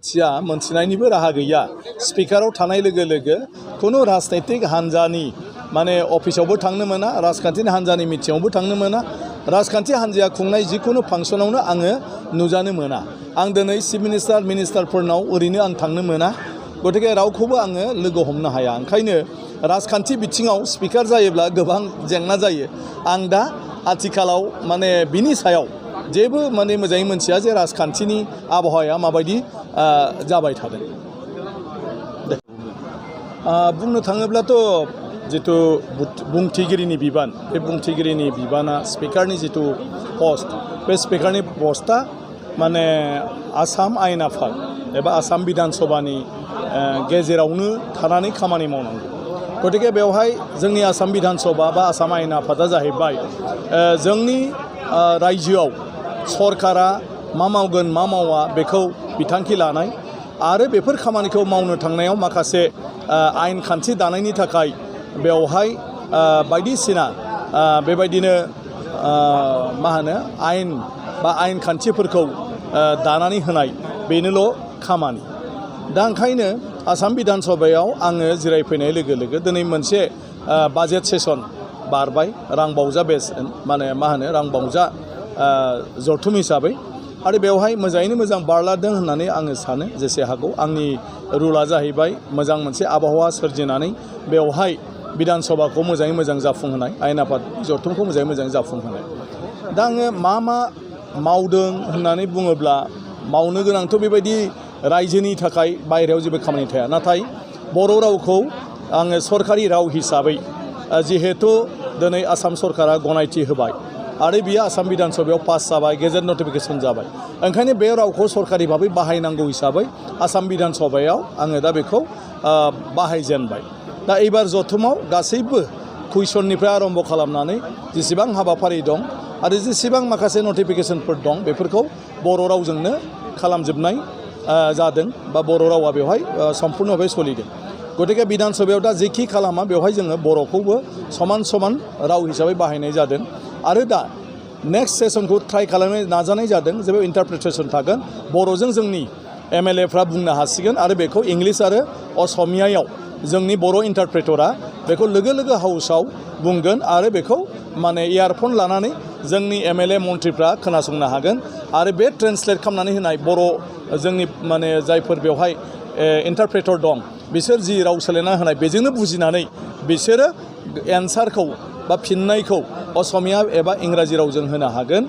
मिथिया मोनथिनायनिबो राहा गैया स्पिकाराव थानाय लोगो लोगो खुनु राजनैतिक हान्जानि माने अफिसावबो थांनो मोना राजखान्थिनि हान्जानि मिटिङावबो थांनो मोना राजखान्थि हान्जाया खुंनाय जिखुनु फांसनावनो आङो नुजानो मोना आं दिनै चिफ मिनिस्टारफोरनाव ओरैनो आं थांनो मोना गतिके रावखौबो आङो लोगो हमनो हाया ओंखायनो राजखान्थि बिथिङाव स्पिकार जायोब्ला गोबां जेंना जायो आं दा आथिखालाव माने बिनि सायाव जेबो माने मोजाङै मोनथिया जे राजखान्थिनि आबहावाया माबायदि जाबाय थादों बुंनो थाङोब्लाथ' जितु बुंथिगिरिनि बिबान बे बुंथिगिरिनि बिबाना स्पिकारनि जितु पस्ट बे स्पिकारनि पस्टआ माने आसाम आयेन आफाद एबा आसाम बिधान सभानि गेजेरावनो थानानै खामानि मावनांगौ गतिके बेवहाय जोंनि आसाम बिधान सभा बा आसाम आयेन आफादा जाहैबाय जोंनि रायजोआव सरकारा मा मावगोन मा मावा बेखौ बिथांखि लानाय आरो बेफोर खामानिखौ मावनो थांनायाव माखासे आयेन खान्थि दानायनि थाखाय बेवहाय बायदिसिना बेबायदिनो मा होनो आयेन बा आयेन खान्थिफोरखौ दानानै होनाय बेनोल' खामानि दा ओंखायनो आसाम बिधान सभायाव आङो जिरायफैनाय लोगो लोगो दिनै मोनसे बाजेट सेसन बारबाय रांबावजा माने मा होनो रांबावजा जथुम हिसाबै आरो बेवहाय मोजाङैनो मोजां बारलादों होननानै आङो सानो जेसे हागौ आंनि रुला जाहैबाय मोजां मोनसे आबहावा सोरजिनानै बेवहाय बिधान सभाखौ मोजाङै मोजां जाफुंहोनाय आयेन आफाद जथुमखौ मोजाङै मोजां जाफुंहोनाय दा आङो मा मावदों होननानै बुङोब्ला मावनो गोनांथ' बेबायदि रायजोनि थाखाय बायहेरायाव जेबो खामानि थाया नाथाय बर' रावखौ आङो सरकारि राव हिसाबै जिहेतु दिनै आसाम सरकारा गनायथि होबाय आरो बियो आसाम बिधान सभायाव पास जाबाय गेजेट नटिफिकेसन जाबाय ओंखायनो बे रावखौ सरकारि भाबै बाहायनांगौ हिसाबै आसाम बिधान सभायाव आङो दा बेखौ बाहायजेनबाय दा एबार जथुमाव गासैबो कुइसननिफ्राय आरम्भ खालामनानै जेसेबां हाबाफारि दं आरो जेसेबां माखासे नटिफिकेसनफोर दं बेफोरखौ बर' रावजोंनो खालामजोबनाय जादों बा बर' रावा बेवहाय सम्पुर्ण भाबै सोलिदों गतिके बिधान सभायाव दा जेखि खालामा बेवहाय जोङो बर'खौबो समान राव हिसाबै बाहायनाय जादों आरो दा नेक्स्ट सेसनखौ ट्राइ खालामनो नाजानाय जादों जेबो इन्टारप्रिटेसन थागोन बर'जों जोंनि MLA फ्रा बुंनो हासिगोन आरो बेखौ इंलिस आरो असमियायाव जोंनि बर' इन्टारप्रेटरा बेखौ लोगो हाउसाव बुंगोन आरो बेखौ माने इयारफन लानानै जोंनि MLA मन्थ्रिफ्रा खोनासंनो हागोन आरो बे ट्रेन्सलेट खालामनानै होनाय बर' जोंनि माने जायफोर बेवहाय इन्टारप्रेटर दं बिसोर जि राव सोलायना होनाय बेजोंनो बुजिनानै बिसोरो एन्सारखौ बा फिननायखौ असमिया एबा इंराजि रावजों होनो हागोन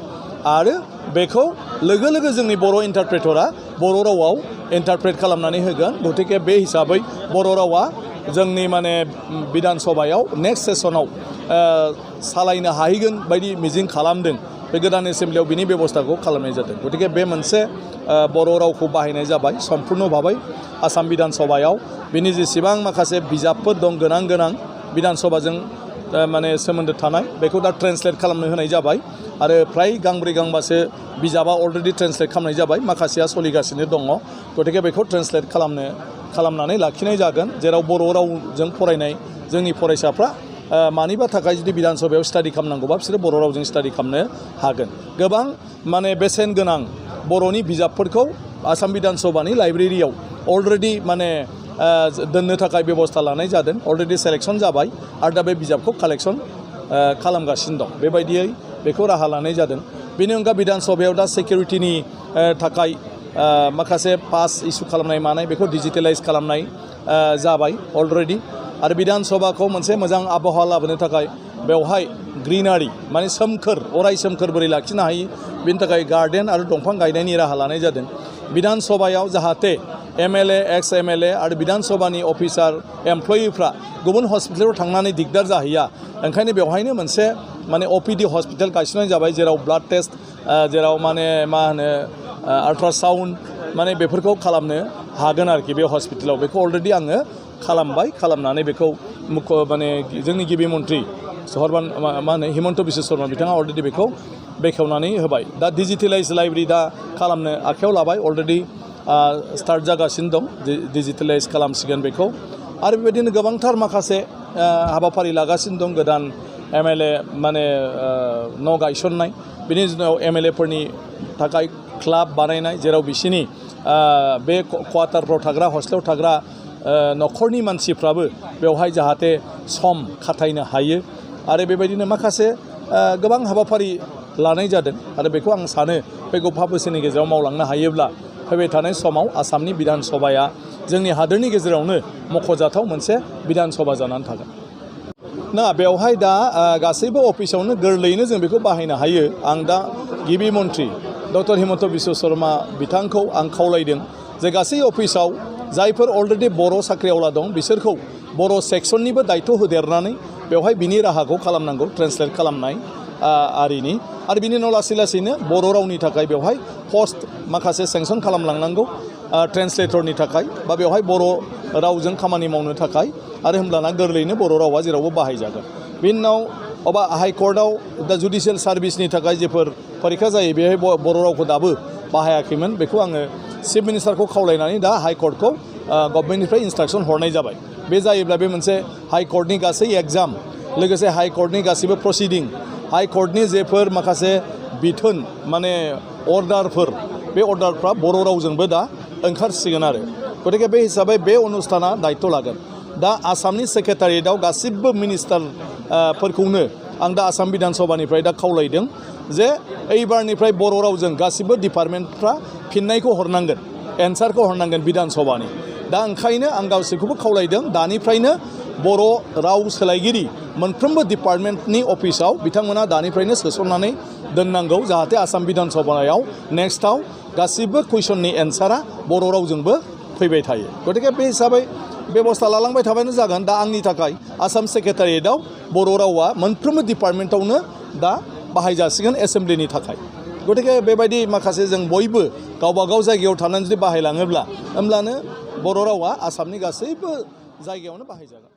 आरो बेखौ लोगो जोंनि बर' इन्टारप्रेटरा बर' रावाव इन्टारप्रेट खालामनानै होगोन गतिके बे हिसाबै बर' रावा जोंनि माने बिधान सभायाव नेक्स्ट सेसनाव सालायनो हाहैगोन बायदि मिजिं खालामदों बे गोदान एसेम्ब्लियाव बिनि बेबस्थाखौ खालामनाय जादों गतिके बे मोनसे बर' रावखौ बाहायनाय जाबाय सम्पुर्ण भाबै आसाम बिधान सभायाव बिनि जेसेबां माखासे बिजाबफोर दं गोनां बिधान सभाजों माने सोमोन्दो थानाय बेखौ दा ट्रेन्सलेट खालामनो होनाय जाबाय आरो फ्राय गांब्रै गांबासो बिजाबा अलरेडि ट्रेन्सलेट खालामनाय जाबाय माखासेया सोलिगासिनो दङ गतिके बेखौ ट्रेन्सलेट खालामनानै लाखिनाय जागोन जेराव बर' रावजों फरायनाय जोंनि फरायसाफ्रा मानिबा थाखाय जुदि बिधान सभायाव स्टाडि खालामनांगौबा बिसोरो बर' रावजों स्टाडि खालामनो हागोन गोबां माने बेसेन गोनां बर'नि बिजाबफोरखौ आसाम बिधान सभानि लाइब्रेरियाव अलरेडि माने दोननो थाखाय बेबस्था लानाय जादों अलरेडि सेलेक्सन जाबाय आरो दा बे बिजाबखौ कालेक्सन खालामगासिनो दं बेबायदियै बेखौ राहा लानाय जादों बेनि अनगा बिधान सभायाव दा सिकिउरिटिनि थाखाय माखासे पास इस्यु खालामनाय मानाय बेखौ डिजिटेलाइज खालामनाय जाबाय अलरेडि आरो बिधान सभाखौ मोनसे मोजां आबहावा लाबोनो थाखाय बेवहाय ग्रिनारि माने सोमखोर अराय सोमखोर बोरै लाखिनो हायो बेनि थाखाय गार्डेन आरो दंफां गायनायनि राहा लानाय जादों बिधान सभायाव जाहाथे MLA एक्स MLA आरो बिधान सभानि अफिसार एमप्लयिफ्रा गुबुन हस्पिटालाव थांनानै दिगदार जाहैया ओंखायनो बेवहायनो मोनसे माने OPD हस्पिटाल गायसननाय जाबाय जेराव ब्लाड टेस्ट जेराव माने मा होनो आल्ट्रासाउन्ड माने बेफोरखौ खालामनो हागोन आरोखि बे हस्पिटालाव बेखौ अलरेडि आङो खालामनानै बेखौ माने जोंनि गिबि मन्थ्रि मा होनो हिमन्त बिश्व शर्मा बिथाङा अलरेडि बेखौ बेखेवनानै होबाय दा डिजिटेलाइज लाइब्रेरि दा खालामनो आखायाव लाबाय अलरेडि स्टार्ट जागासिनो दं डिजिटेलाइज खालामसिगोन बेखौ आरो बेबायदिनो गोबांथार माखासे हाबाफारि लागासिनो दं गोदान MLA माने न' गायसननाय बिनि उनाव MLA फोरनि थाखाय क्लाब बानायनाय जेराव बिसिनि बे क्वार्टारफ्राव थाग्रा हस्टेलाव थाग्रा न'खरनि मानसिफ्राबो बेवहाय जाहाथे सम खाथायनो हायो आरो बेबायदिनो माखासे गोबां हाबाफारि लानाय जादों आरो बेखौ आं सानो फैगौ 5 बोसोरनि गेजेराव मावलांनो हायोब्ला फैबाय थानाय समाव आसामनि बिधान सभाया जोंनि हादोरनि गेजेरावनो मख'जाथाव मोनसे बिधान सभा जानानै थागोन ना बेवहाय दा गासैबो अफिसावनो गोरलैयैनो जों बेखौ बाहायनो हायो आं दा गिबि मन्त्रि डक्टर हिमन्त बिश्व शर्मा बिथांखौ आं खावलायदों जे गासै अफिसाव जायफोर अलरेडि बर' साख्रिआवला दं बिसोरखौ बर' सेक्सननिबो दायथ' होदेरनानै बेवहाय बिनि राहाखौ खालामनांगौ ट्रेन्सलेट खालामनाय आरिनि आरो बिनि उनाव लासै लासैनो बर' रावनि थाखाय बेवहाय पस्ट माखासे सेंसन खालामलांनांगौ ट्रेन्सलेटरनि थाखाय बा बेवहाय बर' रावजों खामानि मावनो थाखाय आरो होमब्लाना गोरलैयैनो बर' रावा जेरावबो बाहायजागोन बिनि उनाव अबा हाइकर्टआव दा जुडिशियेल सार्भिसनि थाखाय जेफोर फरिखा जायो बेहाय बर' रावखौ दाबो बाहायाखैमोन बेखौ आङो चिफ मिनिस्टारखौ खावलायनानै दा हाइकर्टखौ गभर्नमेन्टनिफ्राय इन्सट्राक्सन हरनाय जाबाय बे जायोब्ला बे मोनसे हाइकर्टनि गासै एग्जाम लोगोसे हाइकर्टनि गासैबो प्रसिडिं हाइकर्टनि जेफोर माखासे बिथोन माने अर्डारफोर बे अर्डारफ्रा बर' रावजोंबो दा ओंखारसिगोन आरो गतिके बे हिसाबै बे अनुष्ठाना दायित्व लागोन दा आसामनि सेक्रेटारियेटआव गासिबो मिनिस्टारफोरखौनो आं दा आसाम बिधान सभानिफ्राय दा खावलायदों जे एइबारनिफ्राय बर' रावजों गासिबो डिपार्टमेन्टफ्रा फिननायखौ हरनांगोन एन्सारखौ हरनांगोन बिधान सभानि दा ओंखायनो आं गासैखौबो खावलायदों दानिफ्रायनो बर' राव सोलायगिरि मोनफ्रोमबो डिपार्टमेन्टनि अफिसाव बिथांमोना दानिफ्रायनो सोसननानै दोननांगौ जाहाथे आसाम बिधान सभायाव नेक्स्टआव गासिबो कुइसननि एन्सारा बर' रावजोंबो फैबाय थायो गतिके बे हिसाबै बेबस्था लालांबाय थाबानो जागोन दा आंनि थाखाय आसाम सेक्रेटारियेटआव बर' रावा मोनफ्रोमबो डिपार्टमेन्टआवनो दा बाहायजासिगोन एसेम्ब्लिनि थाखाय गतिके बेबायदि माखासे जों बयबो गावबागाव जायगायाव थानानै जुदि बाहायलाङोब्ला होमब्लानो बर' रावा आसामनि गासैबो जायगायावनो बाहायजागोन